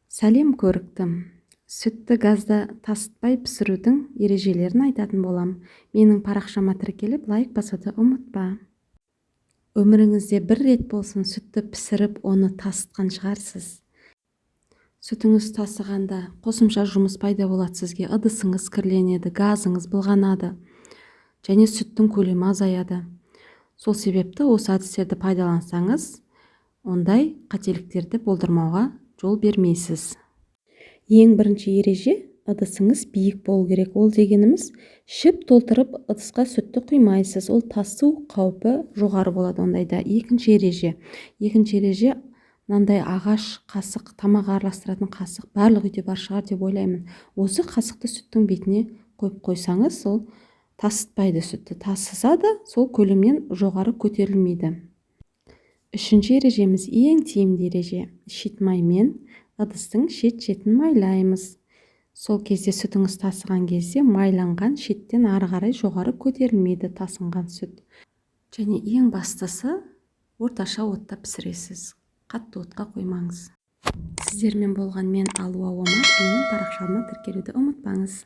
Сәлем, көріктім! Сүтті газда тасытпай пісірудің ережелерін айтатын болам. Менің парақшама тіркеліп, лайк басуды ұмытпа. Өміріңізде бір рет болсын сүтті пісіріп, оны тасытқан шығарсыз. Сүтіңіз тасығанда қосымша жұмыс пайда болады сізге: ыдысыңыз кірленеді, газыңыз былғанады және сүттің көлемі азаяды. Сол себепті осы әдістерді пайдалансаңыз, ондай қателіктерді болдырмауға жол бермейсіз. Ең бірінші ереже: ыдысыңыз биік болу керек. Ол дегеніміз, ішіп толтырып ыдысқа сүтті құймайсыз, ол тасу қаупі жоғары болады ондайда. Екінші ереже: мынандай ағаш қасық, тамақ араластыратын қасық барлық үйде бар шығар деп ойлаймын. Осы қасықты сүттің бетіне қойып қойсаңыз, ол тасытпайды сүтті, тасыса да, сол көлемнен жоғары көтерілмейді. Үшінші ережеміз, ең тиімді ереже: шетмаймен ыдыстың шет-шетін майлаймыз. Сол кезде сүтіңіз тасыған кезде майланған шеттен ары қарай жоғары көтерілмейді тасынған сүт. Және ең бастысы, орташа отта пісіресіз, қатты отқа қоймаңыз. Сіздермен болған мен, Алуа Омар. Менің парақшама тіркелуді ұмытпаңыз.